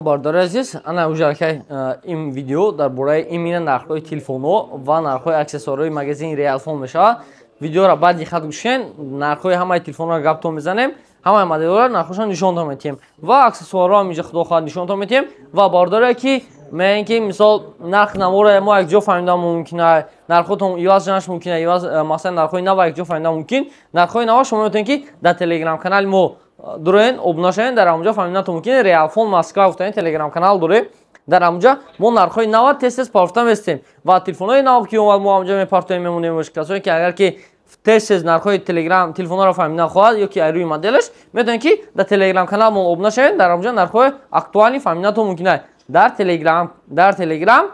Бародари азиз, ана уже алкай ин видео дар бораи именно нархҳои телефонҳо ва нархҳои аксессуарҳои магазини Реалфон мешавад. Видеоро баъд диққат гӯш кунед, нархҳои ҳамаи телефонҳоро гаптон мезанем, ҳамаи моделҳоро нархҳошон нишонтон метиҳем ва аксессуарҳоам инҷа, худо хоҳад, нишонтон метиҳем. Ва бародаре, ки мегӯем, ки мисол нарх наворо мо якҷо фаҳмидан мумкин, нархҳотон иваз шуданаш мумкин, иваз, масалан, нархҳои нава якҷо фаҳмидан мумкин. Нархҳои нава шумо метавонед, ки дар телеграм канали мо дуроен, обуна шавед, дар ҳамонҷо фаҳмиданатон мумкин. Реалфон Москва гуфтани телеграм канал дорем, дар ҳамонҷа мо нархҳои нава тез тез партофта местем ва телефонҳои нав ки омад, мо ҳамонҷа мепартоем, мемонем. Касое ки агар ки тез тез нархҳои телеграм телефонҳоро фаҳмидан хоҳад ё ки рӯи моделаш, метавонед, ки дар телеграм канал мо обуна шавед, дар ҳамонҷа нархҳои актуальный фаҳмиданатон мумкин аст. Дар телеграм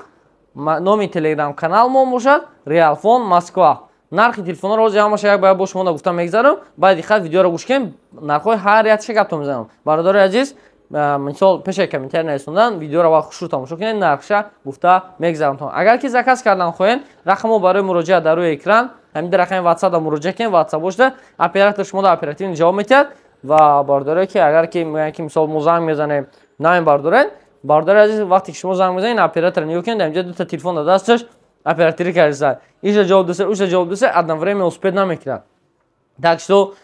номи телеграм канал мо бошад Реалфон Москва. Нархи телефонҳоро ҳозир ҳамаша як ба як бо шумо гуфта мегзарам. Баъд диққат видеоро гӯш кунем, нархҳои ҳар якша гаптон мезанам. Бародари азиз, мисол, пешаи комментарий нарисондан видеоро ва хушрӯ тамошо кунед, нархша гуфта мегзарам. Агар ки заказ кардан хоҳед, рақамо барои муроҷиат дар рӯи экран, ҳамин рақами ватсап муроҷиат кунед. Ватсап бошда, оператор шумо дар оперативно ҷавоб метиҳад. Ва бародаре, ки агар ки мегӯянд, ки мисол мо занг мезанем, намебардоред, бародари азиз, вақте ки шумо занг мезанед, оператор нигоҳ кунед, дар инҷа дута телефон дар дасташ операторӣ кардиса, иша ҷавоб доса, уша ҷавоб доса, одновременно успеть намекунад. Так что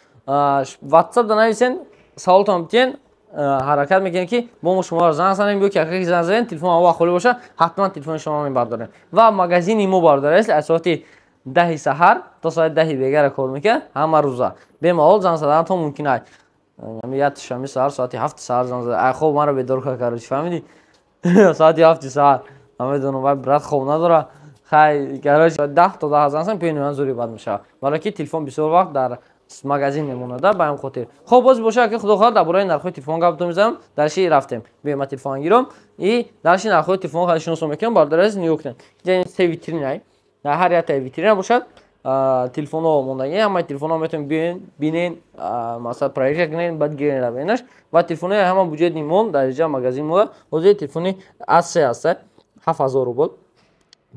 ватсап да нависен, саволтон битиен, ҳаракат мекунем, ки мо шуморо занг занем ё ки агар занг занем, телефон ава холӣ боша, ҳатман телефони шумо мебардорем. Ва магазини мо, бародари азиз, аз соати 10-и саҳар то соати 10-и бегара кор мекунад ҳама рӯза. Бемалол занг заданатон мумкин аст. Ятшами саҳар, соати 7-и саҳар занг зада, ай хоб маро бедор кард, короче, фаҳмидӣ? Соати 7-и саҳар, намедонам, вай брат хоб надора. Хай, короче, 10 то 10 занг занем, пени зури бад мешавад, барои ки телефон бисёр вақт дар магазин мемонада, ба ҳамин хотир. Хоб, боз боша, ки худо хоҳад, дар бораи нархҳои телефон гап мезанам. Дальше рафтем, биё, ма телефон гирам и дальше нархҳои телефон хеле шиносо мекунам. Бародари азиз, нигоҳ кунед, инҷа се витрина, дар ҳар якта витрина бошад телефонҳо мондагӣ. Ҳамаи телефонҳо метавонед биёен, бинен, масалан, проверка кунед, баъд гирен, равенаш. Ва телефонҳои ҳама буҷетный мон дар инҷа магазин мода. Ҳозир телефони А3 ҳаста, 7000 рубл,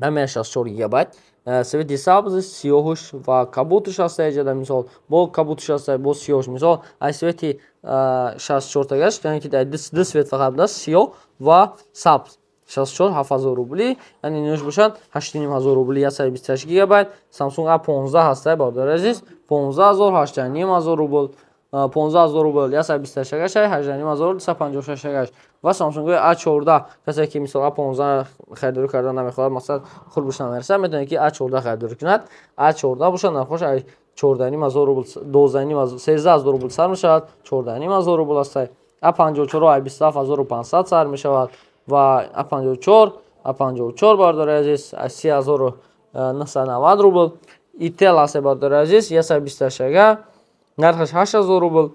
памяти 64 гигабайт, цвети сабз, сиёҳуш ва кабутуш ҳаста. Иҷада, мисол, бо кабутуш ҳаста, бо сиёҳуш. Мисол, аз цвети 64-тагаш, яъне ки дар ду цвет фақат будааст, сиёҳ ва сабз, 64, 7000 рубли, яъне инош бошад 8500 рубли, 128 гигабайт. Samsung A15 ҳаста, бародари азиз, 15 000, 8500 рубл, 15 000 рубл, 128-агаш, 8500, 256-агаш. Ва Samsung A14, касе ки мисол A15 харидорӣ кардан намехоҳад, масалан, хурбуш намерасад, метавонад, ки A14 харидорӣ кунад. A14 бошад, нархош 14 500 рубл, 12 500, 13 000 рубл сар мешавад, 14 500 рубл аст. A54 ай 27 500 сар мешавад ва A54, A54, бародари азиз, аз 30 990 рубл. Itel аст, бародари азиз, 128-ага, нархаш 8000 рубл.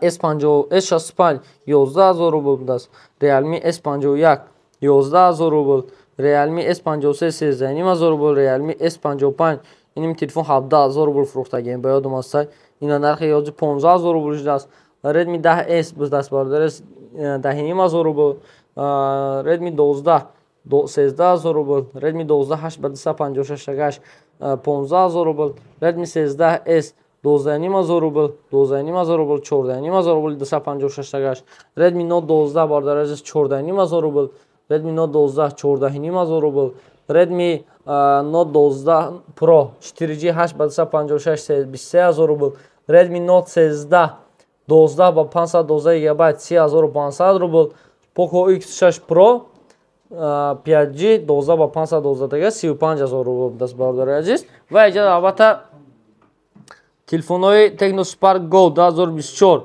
S50, S65 11 000 рубл будааст. Realme S51 11 000 рубл, Realme S53 13 500 рубл, Realme S55, иним телефон 17 000 рубл фурӯхтагием, ба ёдум аст, ина нархи ҳозир 15 000 рубл шудааст. Redmi 10S будааст, бародари, 10 500 рубл. Redmi 12 13 000 рубл, Redmi 12 8 ба 256-агаш 15 000 рубл, Redmi 13S 12 500 рубл, 12 500 рубл, 14 500 рубл 256-агаш. Redmi Note 12, бародари азиз, 14 500 рубл, Redmi Note 12 14 500 рубл, Redmi Note 12 Pro 4G 8 ба 256 23 000 рубл, Redmi Note 13 12 ба 512 гигабайт 30 500 рубл, Poco X6 Pro 5G 12 ба 512 дага 35 000 рубл будааст, бародари азиз. Ва иҷа албатта телефонҳои Tecno Spark Go 2024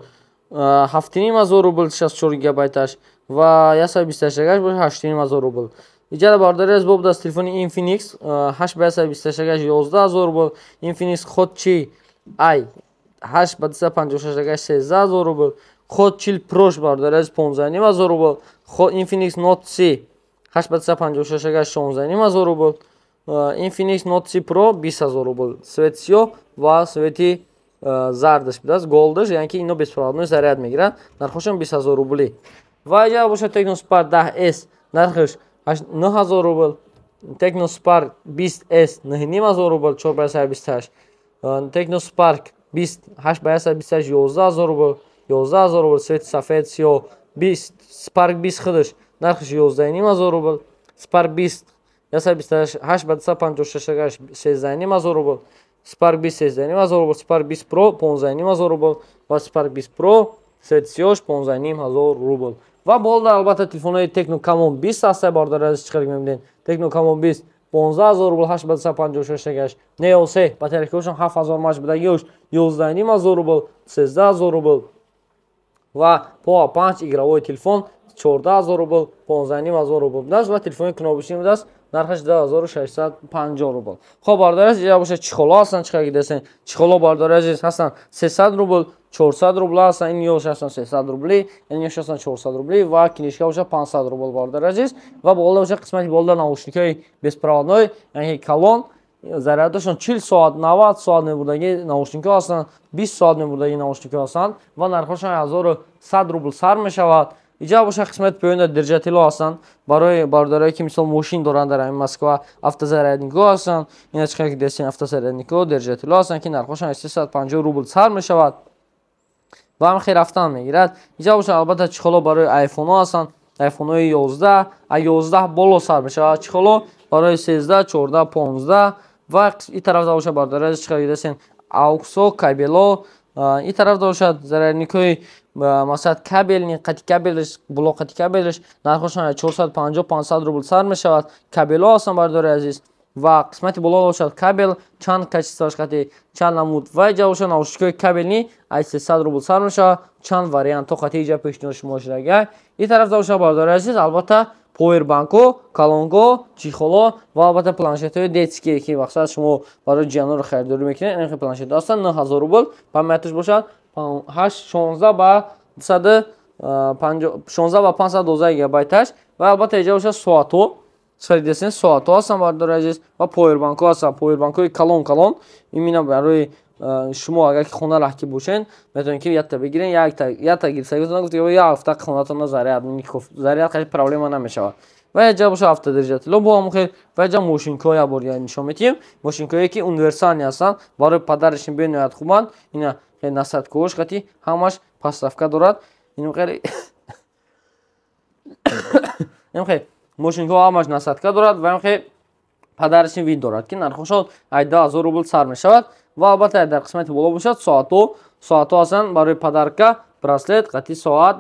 7500 рубл 64 гигабайташ ва 128-агаш боша 8500 рубл. Иҷада, бародари азиз, бо будааст телефони Infinix 8 ба 128-агаш 11 000 рубл, Infinix Hot 40 i 8 ба 256-агаш 13 000 рубл, Hot 40 Pro, бародари азиз, 15 500 рубл, Infinix Note 30 8 ба 256-агаш 16 500 рубл, Infinix Note 30 Pro 20 000 рубл, цвет сиёҳ ва цвети зардаш будааст, голдаш, яъне ки ино беспроводной заряд мегирад, нархошам 20 000 рубли. Ва иҷа бошад Tecno Spark 10S, нархаш 9000 рубл, Tecno Spark 20S 9500 рубл, 4 ба 128, Tecno Spark 20 8 ба 128 11 000 рубл, 11 000 рубл, цвети сафед, сиёҳ. 20, Spark 20 худаш нархаш 11,5 ҳазор рубл, Spark 20 128 ба 256 13,5 ҳазор рубл, Spark 20 13,5 ҳазор рубл, Spark 20 Pro 15,5 ҳазор рубл ва Spark 20 Pro сетсиёш 15,5 ҳазор рубл. Ва болда, албатта, телефонҳои Tecno Camon 20 ҳаста, бародари азиз, чӣ хеле мебинед, Tecno Camon 20 15 000 рубл, 8 ба 256 Neo 3 батарейкаҳошон 7000 мАч будагиёш 11,5 ҳазор рубл, 13 000 рубл ва Pova 5 игровой телефон 14 000 рубл, 15,5 ҳазор рубл будааст ва телефони кнопочный будааст, нархаш 2650 рубл. Хоб, бародари азиз, ия бошад, чехоло ҳастанд, чӣ хеле дидасен, чехоло, бародари азиз, ҳастанд 300 рубл, 400 рубл ҳастанд, ин ёш ҳастанд 300 рубли, ин ёш ҳастанд 400 рубли ва книжка бошад 500 рубл, бародари азиз. Ва болда бошад, қисмати болда наушникҳои беспроводной, яъне калон, зарядашон 40 соат, 90 соат мебурдаги наушникҳо ҳастанд, 20 соат мебурдаги наушникҳо ҳастанд ва нархҳошон 1100 рубл сар мешавад. Иҷа бошад, қисмати поёнда держателҳо ҳастанд барои бародарое, ки мисол мошин доранд дар ҳамин Москва, автозарядникҳо ҳастанд. Ина чӣ хеле дестин, автозарядникҳо, держателҳо ҳастанд, ки нархҳошон 350 рубл сар мешавад ва ҳам хел рафтан мегирад. Иҷа бошад, албатта, чехоло барои айфонҳо ҳастанд, айфонҳои 11, а 11 боло сар мешавад чехоло барои 13, 14, 15. Ва и тарафда бошад, бародари азиз, чӣ хеле дидасен, ауксо, кабело. И тарафда бошад, зарядникҳои, масалан, кабельный, қати кабелш, блок қати кабелш, нархошон 450, 500 рубл сар мешавад. Кабело ҳастанд, бародари азиз. Ва қисмати боло бошад, кабел чанд качествоаш қати, чанд намуд. Ва иҷа бошад, наушникҳои кабельный аз 300 рубл сар мешавад, чанд вариантҳо қати иҷа пешниҳод шумо шудага. И тарафда бошад, бародари азиз, албатта, повербанкҳо, колонкҳо, чехоло ва албатта планшетҳои детские, ки мақсад шумо барои ҷиянонро харидорӣ мекунед. Ин планшетҳо ҳастанд 9000 рубл, памяташ бошад 8 16 ба 16 ба 512 гигабайташ. Ва албатта, иҷа бошад, соатҳо саридесен, соатҳо ҳастанд, бародари азиз, ва повербанкҳо ҳастанд, повербанкҳои калон калон. Имина барои шумо, агар ки хона раҳки бошен, метавонед, ки якта бигирен, якта гирифтагитон гуфт, як ҳафта хонатон заряд хеле проблема намешавад. Ва яҷа бошад, автодержателҳо бо ҳамон хел. Ва яҷа мошинкҳо, як бор нишон медиҳем, мошинкҳое, ки универсальный ҳастанд, барои подарочный бениҳоят хубанд. Ина насадкаҳош қати ҳамаш подставка дорад. Инхел мошинкҳо ҳамаш насадка дорад ва инхел подарочный вид дорад, ки нархошон 10 000 рубл сар мешавад. Ва албатта, дар қисмати боло бошад, соатҳо, соатҳо ҳастанд барои подарка, браслет қати соат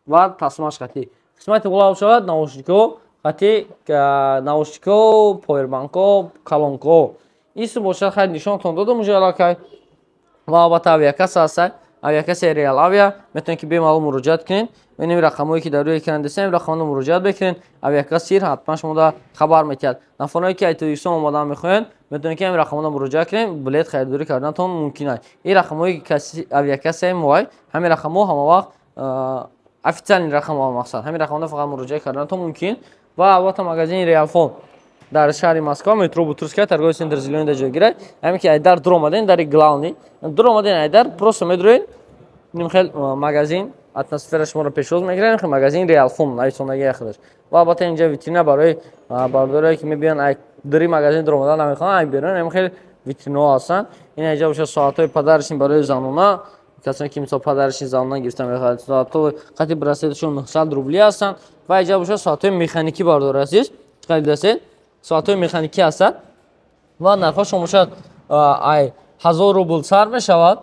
ва тасмаш қати. Қисмати боло бошад, наушникҳо қати, наушникҳо, повербанкҳо, колонкҳо. Исм бошад, хайр, нишонтон додам уже аллакай. Ва албатта, авиакасса ҳаста, авиакассаи Реал Авиа, метавонед, ки бемалол муроҷиат кунед. Инами рақамҳое, ки дар рӯи экран дистем, рақамҳоро муроҷиат бикунед, авиакассир ҳатман шумода хабар метиҳад. Нафарое, ки аз Тоҷикистон омадан мехоҳанд, метавонед, ки ҳамин рақамҳоро муроҷиат кунед, билет харидорӣ карданатон мумкин аст. Ин рақамҳои авиакассаи моай, ҳамин рақамҳо ҳамавақт официальный рақамҳо, мақсад ҳамин рақамҳо фақат муроҷиат карданатон мумкин. Ва албатта, магазини Реалфон дар шаҳри Москва, метро Бутырская, торговый центр Зелёный да ҷойгир. Ҳамин ки айдар дур омаден, дари главный дур омаден, айдар просто медроед, хел магазин атмосфера шуморо пешвоз мегирад, магазин Реалфон нависондаги яхудаш. Ва албатта, инҷа витрина барои бародарое, ки мебиён, дари магазин дур омадан намехоҳанд, ай берун ҳамин хел витринаҳо ҳастанд. Ин инҷа бошад, соатҳои подарочный барои занона, касоне, ки мисол подарочный занона гирифта мехоҳад, соатҳо қати браслеташон 900 рубли ҳастанд. Ва инҷа бошад, соатҳои механикӣ, бародари азиз, чӣ дидастед, соатҳои механикӣ ҳастанд ва нархҳошон бошад, ай 1000 рубл сар мешавад,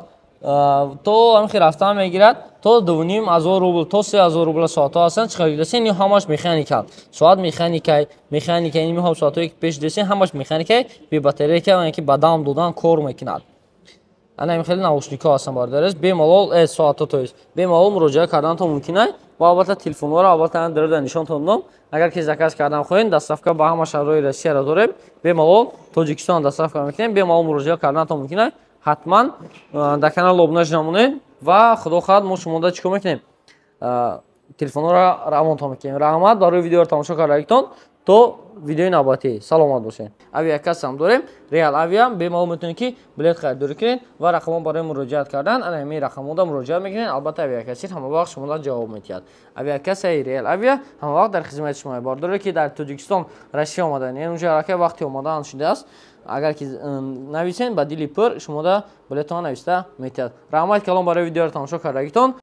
то ҳамин рафтан мегирад, то 2500 рубл, то 3000 рубл соатҳо ҳастанд. Чӣ дидастед, ин ҳамаш механика, соат механикай, механика. Ин мехоҳам, соатҳое, ки пеш дидастед, ҳамаш механикай, бе батарейка, яъне ки ба дам додан кор мекунад. Ана ин хеле наушникҳо ҳастанд, бародари азиз, бемалол соатҳо, то есть бемалол муроҷиат карданатон мумкин аст. Ва албатта, телефонҳоро албатта дарда нишонтон додам. Агар ки заказ кардан хоҳед, доставка ба ҳама шаҳрҳои Россияро дорем, бемалол Тоҷикистон доставка мекунем, бемалол муроҷиат карданатон мумкин аст. Ҳатман дар канал обуна намонед ва худо хоҳад, мо шумода чӣ кор мекунем, телефонҳоро равонтон мекунем. Раҳмат барои видеоро тамошо кардагитон, то видеои навбатӣ, саломат бошед. Авиакассам дорем, Реал Авиа, бемалол метавонед, ки билет харидорӣ кунед ва рақамҳо барои муроҷиат кардан, ана ҳамин рақамҳода муроҷиат мекунед. Албатта, авиакассир ҳама вақт шумода ҷавоб медиҳад. Авиакассаи Реал Авиа ҳама вақт дар хизмати шумо. Бародаре, ки дар Тоҷикистон, Россия омадан, яъне уже аллакай вақти омадан шудааст, агар ки нависен, ба дили пур шумода билетона нависта метиҳад. Раҳмат калон барои видеоро тамошо кардагитон.